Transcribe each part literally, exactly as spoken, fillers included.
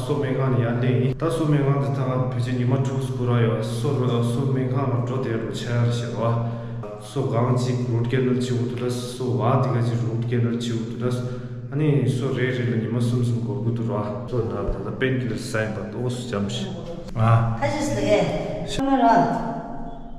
སོ་སྨན་ཁང་ནས་ཡར་སླེབས་ཡིན། ད་སོ་སྨན་ཁང་དེ་ད་ང་ཕལ་ཆེར་ཉི་མ་དྲུག་འགོར་བ་ཡོད། སོ་རུ་སོ་སྨན་ཁང་ལ་འགྲོ་བསྡད་རུ་ཆ་ཡར་བཞག་པ། སོ་སྒང་གཅིག་རུ་ཊི་ཀེ་ནལ་བྱེད་དགོས་འདུག་ལ། སོ་བ་དེ་ག་ཅིག་རུ་ཊི་ཀེ་ནལ་བྱེད་དགོས་འདུག་ལ། ཨ་ནི་སོ་རེ་རེ་ལ་ཉི་མ་གསུམ་གསུམ་འགོར་གི་འདུག་ར། སོ་ད་ད་ད་པེན་ཀི་ལར་ཟ་ཡིན་པ་ཏོག་ཙམ་འཇམ་ཞིག་ཨ། ཁ་ཤས་ལ་གས་ཤ་མ་ར།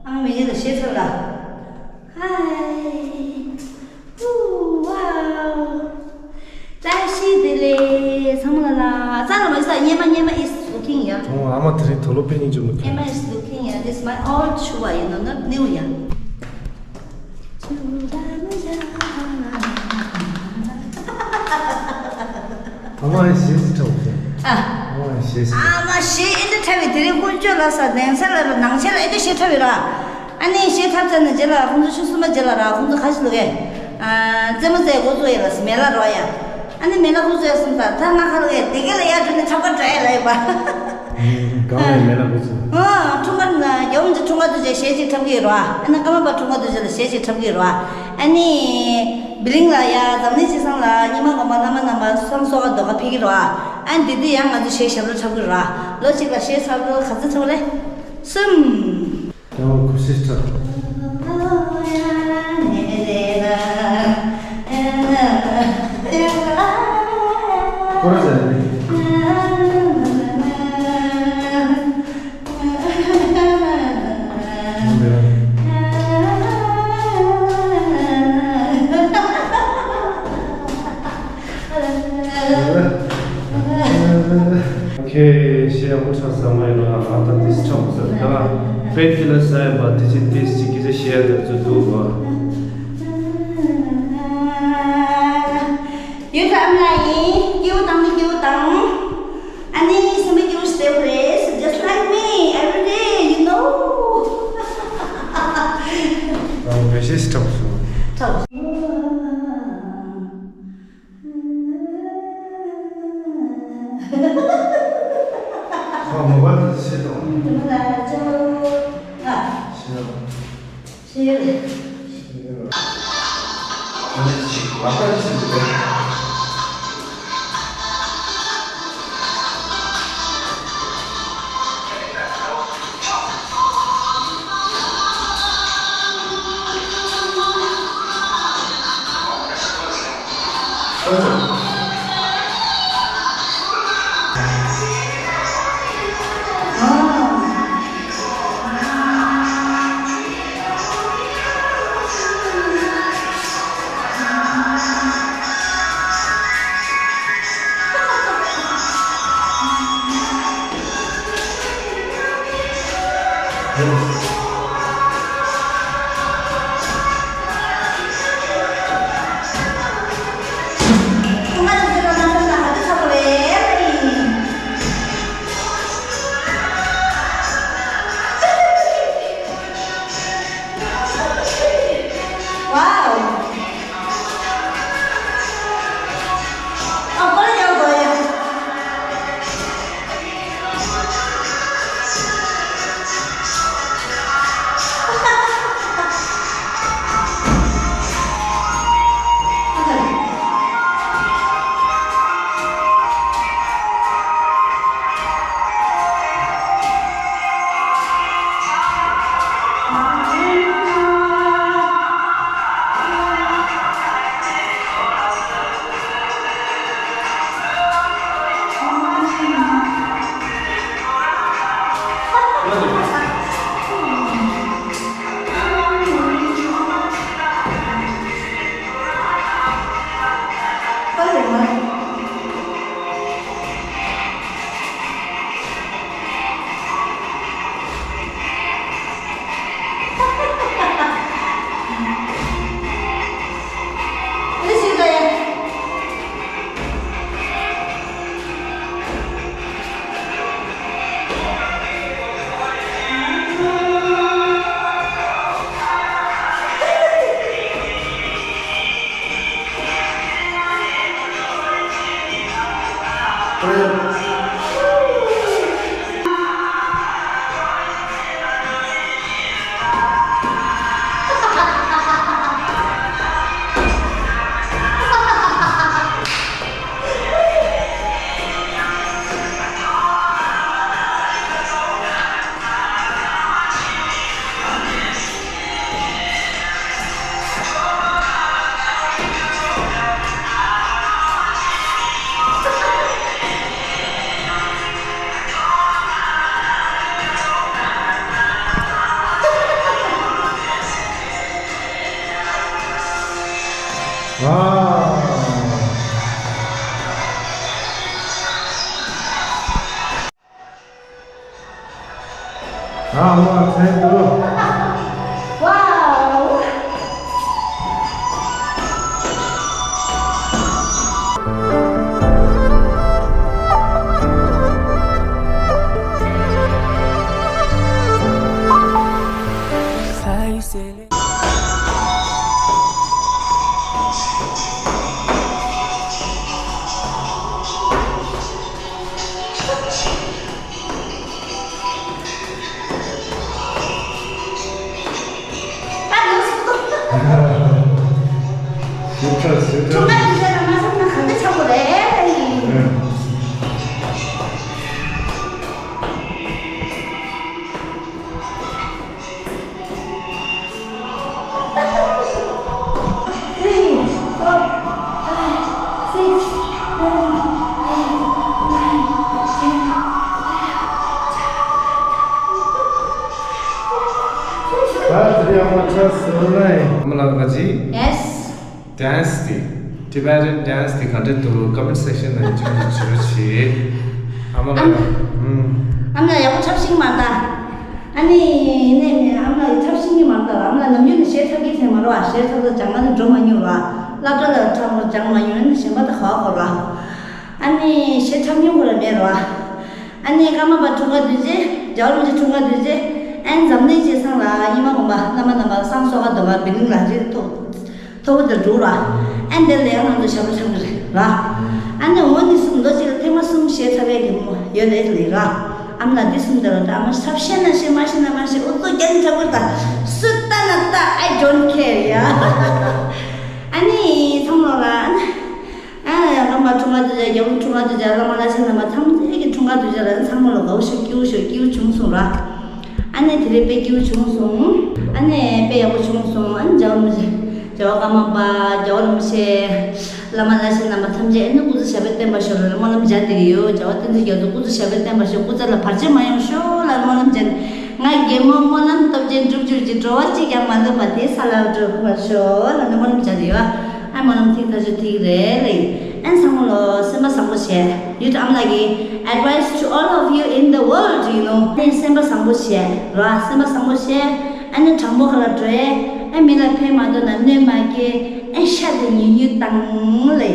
ཨང་མི་ཡིན་ལ་ཤེས་ཚོད་ལ། ཧའི། ཨུ་ཝའོ། བཀྲ་ཤིས་བདེ་ལེགས་ཚང་མ་ལ་ལ། རྩ་ལ་མ་ཟ། སྙེ་མ་སྙེ་མ་is looking ཡ། ཨོ་ཨ་མ་དེ་རིང་དུག་ལོག་དཔེ་སྙིང་རྗེ་མོ་སྙེ་མ་ཐོན། Is looking ཡ། This my old shoe ཡ། You know, not new ཡ། ཨ་མ་ཞེས་སུ་ཁྲབ་ཟེར། ཨ། ཨ་མ་ཞེས་སུ། ཨ་མ་ཞེས་ཨེ་འདྲ་ཁྲབ་བའི་དེ་རིང་དཀོན་མཆོག་ལ་ས་གདན་ས་ལ་ནང་ཆེན་ལ་ཨེ་འདྲ་ཞེས་ཁྲབ་བའི་ར། ཨ་ནི་ཞེས་ཁྲབ་ཚར་ནས་རྗེས་ལ་ཁོང་ཚོ་ཆུ་གསུམ་པ་རྗེས་ལ་ར་ཁོང་ཚོ་ཁ་ཤས་ལོག་གས། ཨ། རྩེད་མོ་རྩེ་འགོ་བཙུགས་ཡ་ལ་མེ་ལ་རོ་ཡ། ཨ་ནི་མེ་ལ་འགོ་བཙུགས་ཡ་སོང་ཙང་ད་ང་ཁ་ལོག་གས་དེ་ག་ལ་ཡར་འགྲོ་ནས་ཁྲབ་ཁ་འདྲ་ཡ་ལ་ཡོད་པ། གང་ལ་མེ་ལ་འགོ་བཙུགས། ཨ། འཁྲུངས་སྐར་ན་རྒྱལ་བ་རིན་པོ་ཆེ་འཁྲུངས་སྐར་དུས་ཆེན་ཞེ་གཅིག་འཁྲབ་ཀྱི་ཡོད་རེད་བ། ཨ་ནི་ཀརྨ་པ་འཁྲུངས་སྐར་དུས་ཆེན་ལ་ཞེ་གཅིག་འཁྲབ་ཀྱི་ཡོད་རེད་བ། ཨ་ནི་བི་ལིང་ལ་ཡ་འཛམ་གླིང་སྤྱི་བསང་ལ་རྙིང་མ་སྒོམ་པ་བླ་མ་རྣམ་པ་བསང་གསོལ་བ་ཟློས་གར་ཕེབས་ཀྱི་རེད་བ། ཨ་ནི་དེ་དུས་ཡང་ང་ཚོ་ཞེ་ཞབས་བྲོ་འཁྲབ་ཀྱི་རེད་བ། ལོ་གཅིག་ལ་ཞེ་ཞབས་བྲོ་ག་ཚོད་འཁྲབ་རེད། གསུམ། ཡང་ཁུ་སིར་ཁྲབ། སྐོར་ཟེར་ནས། ཁེ་ཤེས་ཡག་པོ་ཆགས་ས་མ་ཡིན་ན་ང་ད་ཏིས་ཆགས་ཟེར་ད་ང་པེན་ཀི་ལར་ཟ་ཡིན་པ་དེ་ཅི་ཏིས་ཅི་སྐད་ཆ་བཤད་ཡ་དེ་ཚོ་འདུག་གོ། ཡོད་ཁ་ཨམ་ལ་ཡིན། སྐྱེ་བོ་དང་ནི་སྐྱེ་བོ་དང་། ཨ་ནི་སེམས་པའི་སྐྱེ་བོ་ཞིག་བསྡད་པ་རེད། Just like me every day, you know. ཨ་བེ་ཤེས་ཆགས་སོང་། ཆགས། ཁོ་མོ་བ་དེ་ཤེས་དང་། ཤེས། ཤེས། ཨ་ནི་ཅིག་ལག་པ་ཅིག་རེད། ཨ། ཨ་ལ་ཚན་དུ། ཝའོ། ཁྱོད་ཁ་ཟེར་ཁྲོམ་ཁ་དུས་ཆ་ལ་མ་སོང་ན་ག་འདྲ་ཆགས་པོ་རེད། Three, four, five, six, seven, eight, nine, ten. ད་དེ་རིང་ཨ་མ་ཆ་ཟེར་ལ་ཡིན། ཨ་མ་ལགས་ག་ཅི། Yes. Dance དེ། Tibetan dance དེ་ག་འདྲ་འདུག་comment section ནང་བྱུང་ནས་བྱོས་བྱེད། ཨ་མ་ལགས། ཨམ། ཨུམ། ཨ་མ་ལགས་ཡག་པོ་འཁྲབ་ཤེས་ཀྱི་མ་རེད་ད། ཨ་ནི་ནས་ནས་ཨ་མ་ལགས་འཁྲབ་ཤེས་ཀྱི་མ་རེད་ད། ཨ་མ་ལགས་ནམ་རྒྱུན་ནས་གཞས་འཁྲབ་མཁན་ཟེར་མ་རེད་བ། གཞས་འཁྲབ་ས་སྦྱང་ན་ནི་འགྲོ་མ་མྱོང་ར། སློབ་གྲྭ་ལ་འཁྲབ་ས་སྦྱང་མ་མྱོང་ནི་གཞན་པ་ད་ག་བ་གོ་ར། ཨ་ནི་གཞས་འཁྲབ་མྱོང་གོ་ར་མེད་ར་བ། ཨ་ནི་ཀརྨ་པ་འཁྲུངས་སྐར་དུས་ཆེན། རྒྱལ་བ་རིན་པོ་ཆེ་འཁྲུངས་སྐར་དུས་ཆེན། ཨ་ནི་འཛམ་གླིང་སྤྱི་བསང་ལ་ཉི་མ་གུང་པ་བླ་མ་རྣམ་པ་སང་སོ་ཀ་འདོན་པ་བི་ལིང་ལ་རི་ཐོག་མཐོ་པོ་དེར་འགྲོ་ར། ཨ་འདིར་ལས་ང་ཚོ་ཞབས་བྲོ་འཁྲབ་ཀྱི་རེད་ར། ཨ་ནི་འོ་ནི་གསུམ་ལོ་གཅིག་ལ་ཐེངས་མ་གསུམ་གཞས་འཁྲབ་ཡས་ཀྱི་མོ་ཡོད་རེད་ལས་ར། ཨ་མ་ལགས་འདི་གསུམ་དེ་ལ་ད་ཨ་མ་འཁྲབ་ཤེས་ན་ཤེས་མ་ཤེས་ན་མ་ཤེས་ཨུ་ཚུགས་རྒྱག་ནི་འཁྲབ་དགོས་ད། སུ་ལྟ་ན་ལྟ་I don't care ཡ། ཨ་ནི་ཚང་མ་ལོ་ལ་ཨ་ནི། ཨ་ཡ་ཀརྨ་པ་འཁྲུངས་སྐར་དུས་ཆེན། རྒྱལ་བ་འཁྲུངས་སྐར་དུས་ཆེན། བླ་མ་བླ་ཆེན་རྣམ་པ་ཐམས་ཅད་ཀྱི་འཁྲུངས་སྐར་དུས་ཆེན་ལ་ཚང་མ་ལོ་དགའ་བོ་ཞིག་སྐྱིད་པོ་ཞིག་སྐྱིད་པོ་བྱུང་སོང་ར། ཨ་ནི་དེ་རིང་དཔེ་སྐྱིད་པོ་བྱུང་སོང་། ཨ་ནི་དཔེ་ཡག་པོ་བྱུང་སོང་། ཨ་ནི་རྒྱལ་བ་རིན་པོ་ཆེ། རྒྱལ་བ་ཀརྨ་པ། རྒྱལ་བ་རིན་པོ་ཆེ། བླ་མ་བླ་ཆེན་རྣམ་པ་ཐམས་ཅད་ཨ་ནི་སྐུ་ཚེ་ཞབས་པད་བརྟན་པར་ཤོག་ལ་སྨོན་ལམ་རྒྱག་བསྡད་ཀྱི་ཡོད། རྒྱལ་བ་བསྟན་འཛིན་རྒྱ་མཚོ་སྐུ་ཚེ་ཞབས་པད་བརྟན་པར་ཤོག་སྐུ་ཚེ་ལ་བར་ཆད་མ་ཡོང་ཤོག་ལ་སྨོན་ལམ་རྒྱག་ནས། ང་རྒན་མོ་སྨོན་ལམ་སྟོབས་ཆེན་འགྲུབ་གྱུར་ཅིག་འགྲོ་བ་གཅིག་ཀྱང་མ་ལུས་པ་དེ་ས་ལ་འགྲོ་དགོས་པར་ཤོག་ལ་ནི་སྨོན་ལམ་རྒྱག་བསྡད་ཡོད། ཨ་སྨོན་ལམ་ཐིག་ཐག་ཆོད་ཐིག་རེད་ལེ། ཨན་ཚང་མ་ལོ་སེམས་པ་བཟང་པོ་བྱས། ཡུལ་ཨམ་ལགས་ཀྱི་advice to all of you in the world you know ཨན་སེམས་པ་བཟང་པོ་བྱས་ར། སེམས་པ་བཟང་པོ་བྱས། ཨ་ནི་དྲང་པོ་ཁ་ལ་འགྲོ་ཨེ། ཨ་མི་ལ་ཕན་མ་ཐོགས་ན་གནོད་མ་སྐྱེལ། ཨ་ཤ་དེ་ཉུང་ཉུང་བཏང་ལེ།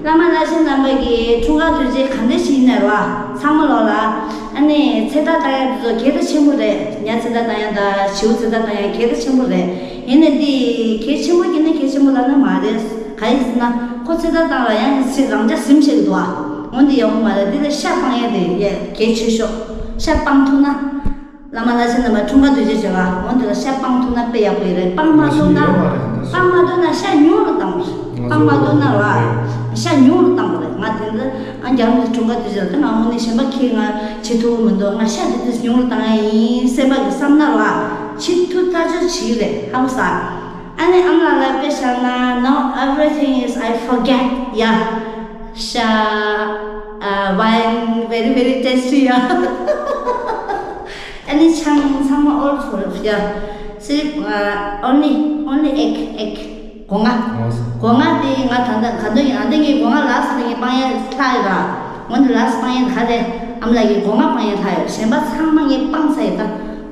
བླ་མ་བླ་ཆེན་རྣམ་པ་གི་འཁྲུངས་སྐར་དུས་ཆེན་ག་འདྲ་ཞིག་ཡིན་ན་ར་ཚང་མ་ལོ་ལ། ཨ་ནི་ཚེ་ཐར་བཏང་ཡ་དེ་ཚོ་གལ་ད་ཆེན་པོ་རེད། ཉ་ཚེ་ཐར་བཏང་ཡ་དང་བྱིའུ་ཚེ་ཐར་བཏང་ཡ་གལ་ད་ཆེན་པོ་རེད། ཡིན་ནའི་འདི་གལ་ཆེན་པོ་གི་ནི་གལ་ཆེན་པོ་ལབ་ན་མ་རེད། ག་ཡིན་ཟེར་ན་ཁོ་ཚེ་ཐར་བཏང་ལ་ཡང་ཚེ་རང་ཅག་ཟིམ་བྱེད་ཀྱི་འདུག་ཨ། འོན་ཏེ་ཡག་པོ་མ་རེད། འདི་ལ་ཤ་སྤང་ཡ་དེ་ཡ་གལ་ཆེ་ཤོས། ཤ་སྤང་ཐུབ་ན། བླ་མ་བླ་ཆེན་རྣམ་པ་འཁྲུངས་སྐར་དུས་ཆེན་བྱེད་ལ་འོན་ཏེ་ལ་ཤ་སྤང་ཐུབ་ན་དཔེ་ཡག་པོ་ཡོད་རེད། སྤང་མ་ཐུབ་ན། སྤང་མ་ཐུབ་ན་ཤ་ཉུང་རུ་བཏང་བ་རེད། སྤང་མ་ཐུབ་ན་ར། ཤ་ཉུང་རུ་བཏང་བ་རེད། ང་དེ་འདྲ་ཨ་རྒྱ་མི་འཁྲུངས་སྐར་དུས་ཆེན་ལ་ད་ང་འོ་ནི་གཞན་པ་ཁྱེད་ང་བྱེད་ཐུབ་ཀྱི་མི་འདུག་ང་ཤ་དེ་དུས་ཉུང་རུ་བཏང་ཡ་ཡིན་སེམས་པ་གི་བསམ་ན་ར། བྱེད་ཐུབ་ཐག་ཆོད་བྱེད་ཀྱི་རེད། ཧ་གོ་ས། ཨ་ནི་ཨ་མ་ལགས་ལ་དཔེ་བཞག་ན། Now everything is I forget yeah. ཤ། ཨ། wine very very tasty yeah. ཨ་ནི་ཆང་ཚང་མ་all full of yeah. སི་རིབ་ཨ། only only egg egg སྒོ་ང་། སྒོ་ང་དེ་ང་ད་ལྟ་ག་འདོད་ཡིན། ཨ་ནི་ངས་སྒོ་ང་ལགས་སི་ལ་ངས་སྤང་ཡ་ལྷག་ཡོད་ར། འོན་ཏེ་ལགས་སི་སྤང་ཡ་དེ་ག་རེད། ཨ་མ་ལགས་ཀྱིས་སྒོ་ང་སྤང་ཡ་ལྷག་ཡོད། གཞན་པ་ཚང་མ་ངས་སྤང་ཚར་ཡོད། ད་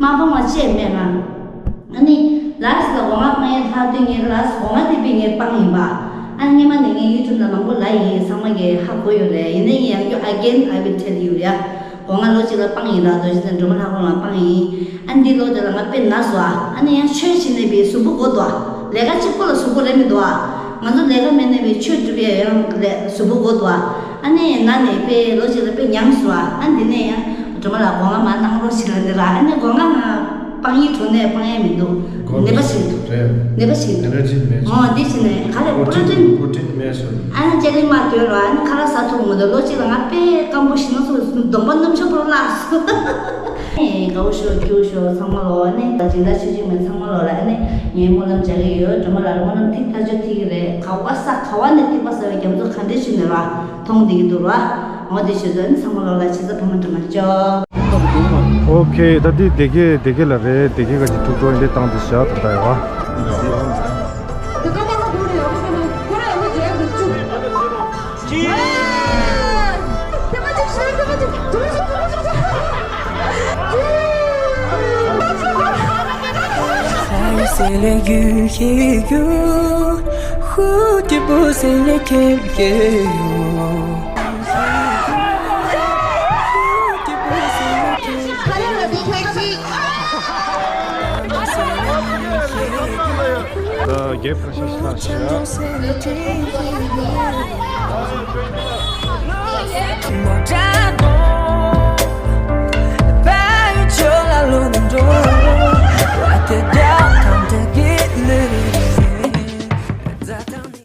མ་སྤང་བ་ཅི་ཡང་མེད་ང་། ཨ་ནི་ལགས་སི་ལ་སྒོ་ང་སྤང་ཡ་ལྷག་དུས་ངས་ལགས་སི་སྒོ་ང་དེ་པས་ངས་སྤང་ཡིན་པ། ཨ་ནི་སྔན་མ་ནས་ངས་ཡུ་ཊུབ་ལ་མང་པོ་ལབ་ཡིན། ཚང་མ་གིས་ཧ་གོ་ཡོད་རེད། ཡིན་ནའི་ངས་ཡང་བསྐྱར་again I will tell you yeah. སྒོ་ང་ལོ་གཅིག་ལ་སྤང་ཡིན་ར། རྡོ་རྗེ་གདན་སྒྲོལ་མ་ལྷ་ཁང་ལ་སྤང་ཡིན། ཨ་ནི་འདི་ལོ་དེ་ལ་ང་དཔེ་ན་སོང་ཨ། ཨ་ནི་ཡང་ཆོས་བྱེད་ནས་པའི་གཟུགས་པོ་དགོས་འདུག་ཨ། ལས་ཀ་གཅིག་པོ་ལ་གཟུགས་པོ་རེད་མི་འདུག་ཨ། ང་ཚོ་ལས་ཀ་མེད་ནས་པའི་ཆོས་སྒྲུབ་ཡ་ཡང་ལས་གཟུགས་པོ་དགོས་འདུག་ཨ། ཨ་ནི་ན་ནས་དཔེ་ལོ་གཅིག་ལ་དཔེ་མྱངས་སོང་ཨ། ཨ་འདི་ནས་ཡང་སྒྲོལ་མ་ལ་སྒོ་ང་མར་གནང་རོགས་ཞེས་ལབ་འདི་ར། ཨ་ནི་སྒོ་ང་ང་སྤང་ཡིན་གྲོ་ནས་སྤང་ཡ་མི་འདུག་ནད་པ་ཞིག་འདུག་རེད། ནད་པ་ཞིག་འདུག་ཨེ་ནར་ཇི་མེད་ཅིག་འོ་འདི་བྱས་ནས་ག་རེ་པྲོ་ཊིན། པྲོ་ཊིན་མེད་སོང་། ཨ་ནི་ལྕགས་རིལ་མ་དོན་རོགས། ཨ་ནི་ཁ་ལག་ཟ་ཐུབ་མི་འདུག་ལོ་གཅིག་ལ་ང་དཔེ་སྐམ་པོ་ཞིག་ན་སོང་། གདོང་པ་རྣམ་ཤོག་པོ་བརླག་སོང་། ཨེ་དགའ་བོ་ཤོག་སྐྱིད་པོ་ཤོག་ཚང་མ་ལོ། ཨ་ནི་ད་སྦྱིན་བདག་ཆོས་སྦྱིན་མའི་ཚང་མ་ལོ་ལ་ཨ་ནི་ངས་སྨོན་ལམ་རྒྱག་གི་ཡོད། སྒྲོལ་མ་ལགས་སྨོན་ལམ་ཐིག་ཐག་ཆོད་ཐིག་གི་རེད། ག་བ་ས་ག་བ་ནས་ཐིག་པ་ཟ་བའི་རྒྱ་མཚོ་ག་འདྲས་ཞིག་ནས་ར་མཐོང་བསྡད་ཀྱི་འདུག་ར། འོ་དེ་ཞུ་ཚོད་ནི་ཚང་མ་ལོ་ལ་ཆེ་ས་ཕ་མ་དྲི་མ་ཅོ། ཨོ་ཁེ། ད་འདི་སྡེ་དགེ་སྡེ་དགེ་ལ་རེད། སྡེ་དགེ་ག་ཅིག་ཐུགས་སྤྲོ་འདི་བཏང་དེ་བཞག་ད་ད་ཡ་བ། རྒྱལ་ཁ་ཤས་ཤིག་ལ་ཞུ་ཡ།